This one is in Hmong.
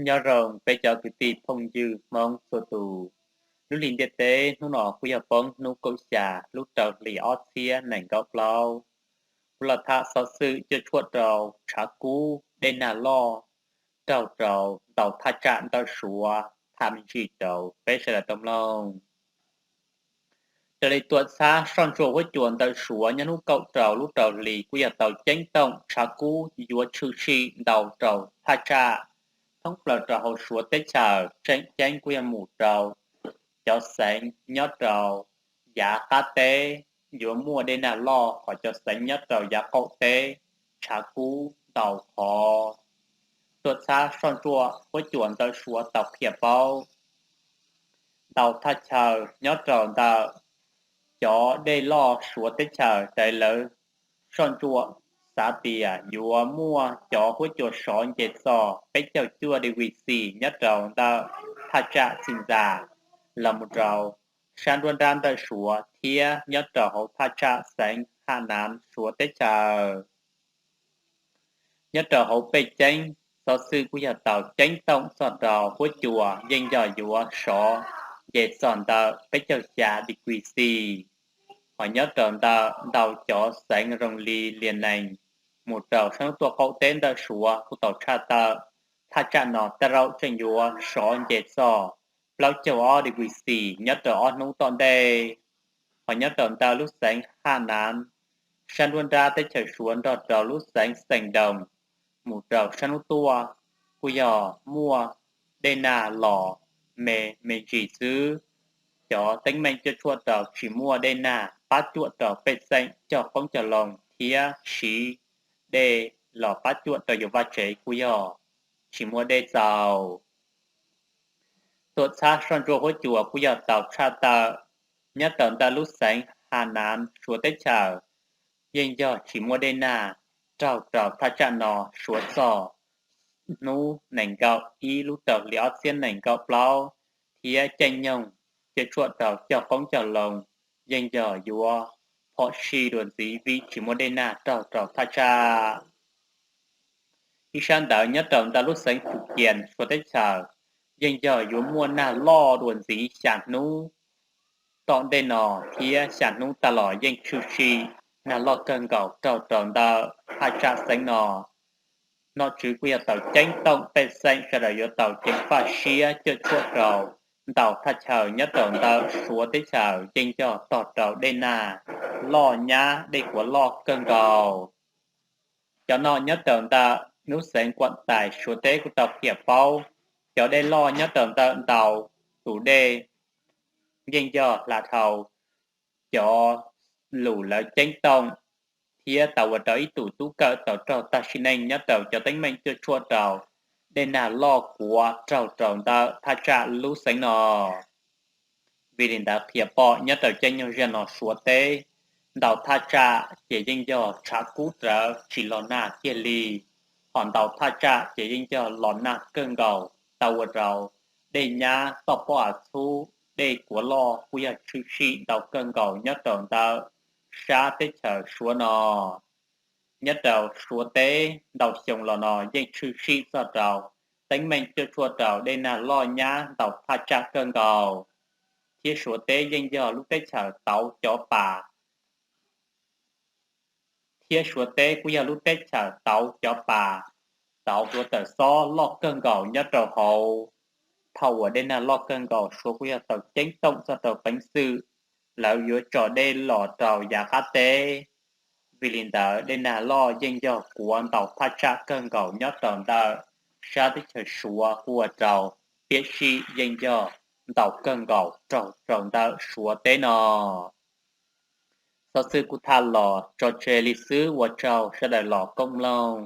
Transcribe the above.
Nyob zoo peb cov kwv tij phooj ywg Hmoob txhua tus. Lub hlis ntiaj teb hnub no kuj yog poob hnub kaum xya lub rau hlis ob txhiab nees nkaum plaub. Kuv los tham xov xwm cuam tshuam rau tshav kub dej nag loj raug rau ntau thaj tsam ntawm Suav tham me ntsis rau peb sawv daws tau mloog. Raws li tuam txhab soj ntsuam huab cua ntawm Suav nyob hnub kaum rau lub rau hlis kuj yog tau ceeb toom tshav kub yuav tshwm sim ntau rau thaj tsam thoob plaws rau hauv Suav teb chaws, tseem ceeb kuj yog mus rau cov xeev nyob rau yav qab teb yuav muaj dej nag loj, hos cov xeev nyob rau yav qaum teb tshav kub ntau qhov. Tuam txhab soj ntsuam huab cua ntawm Suav tau qhia paub ntau thaj chaw nyob rau ntawm cov dej loj Suav teb chaws raws lawv soj ntsuam xav tias yuav muaj cov huab cua sov nce txog peb caug cuaj degree Celsius nyob rau ntawm thaj tsam Txi Ntxas los mus rau sab nruab nrab ntawm Suav thiab nyob rau hauv thaj tsam xeev Ham Nav Suav teb chaws. Nyob rau hauv pej xeem, xov xwm kuj yog tau ceeb toom txog rau huab cua yeej yog yuav sov nce txog ntawm peb caug xya degree Celsius. Hos nyob rau ntawm ntau cov xeev zoo li Lias Nees mus rau sab hnub tuaj qaum teb ntawm Suav kuj tau tshaj tawm thaj tsam no tej zaum tseem yuav sov nce txog plaub caug ob degree Celsius nyob rau ob hnub tom ntej. Hos nyob rau ntawm lub xeev Ham Nav sab nruab nrab teb chaws Suav nrog rau lub xeev Xeem Doos mus rau sab hnub tuaj kuj yog muaj dej nag los me me ntsis xwb. Cov teeb meem cuam tshuam rau tsis muaj dej nag pab cuam rau pej xeem cog qoob cog loo thiab siv dej los pab cuam rau yus vaj tsev kuj yog tsis muaj dej txaus. Tuam txhab soj ntsuam huab cua kuj yog tau tshaj tawm nyob rau ntawm lub xeev Ham Nav Suav teb chaws yeej yog tsis muaj dej nag raug rau thaj tsam no suav txog hnub nees nkaum ib lub rau hli ob txhiab nees nkaum plaub, thiab caij nyoog cuam tshuam rau cog qoob cog loo yeej yog yuav phom sij dua ntxiv vim tsis muaj dej nag raug rau thaj tsam. Ib sab ntawd nyob rau ntawm lub xeev Phu Kias Suav teb chaws yeej yog yuav muaj nag loj dua ntxiv xya hnub tom ntej no, thiab xya hnub tas los yeej tshwm sim nag loj kawg nkaus raug rau ntawm thaj tsam xeev no. Nom tswv kuj yog tau ceeb toom pej xeem sawv daws yuav tau ceev faj siab cuam tshuam rau ntau thaj chaw nyob rau ntawm Suav teb chaws yeej yog tog rau dej nag loj nyab dej kuav loj kawg nkaus. Cov no nyob rau ntawm lub xeev Kuam Tais Suav teb kuj tau qhia paub cov dej loj nyob rau ntawm ntau tus dej yeej yog hla dhau cov lus lawv ceeb toom, thiab tau ua rau ib tug tub kawm tau raug tag sim neej nyob rau cov teeb meem cuam tshuam rau dej nag loj kuav raug rau ntawm thaj tsam lub xeev no. Vim li ntawd qhia pom nyob rau caij nyoog zaj no Suav teb ntau thaj tsam ces yeej yog tshav kub rawv tsis los nag kiag li, hos ntau thaj tsam ces yeej yog los nag kawg nkaus tau ua rau dej nyab toj pob av txhub dej kuav loj kuj yog tshwm sim ntau kawg nkaus nyob rau ntawm sab teb chaws Suav no. Nyob rau Suav teb ntau xyoo los no yeej tshwm sim txog rau teeb meem cuam tshuam rau dej nag loj nyab ntau thaj tsam kawg nkaus, thiab Suav teb yeej yog lub teb chaws tauv cov pas thiab Suav teb kuj yog lub teb chaws tauv cov pas tauv hluav taws xob loj kawg nkaus nyob rau hauv. Thaum uas dej nag loj kawg nkaus Suav kuj yog tau ceeb toom txog rau peev xwm lawv yuav tso dej los rau yav qab teb. Vim li ntawd dej nag loj yeej yog kuav ntau thaj tsam kawg nkaus nyob rau ntawm sab teb chaws Suav kuj ua rau piam sij yeej yog ntau kawg nkaus raug rau ntawm Suav teb no. Xov xwm kuv tham los tso tseg li xwb, ua tsaug sawv daws los koom mloog.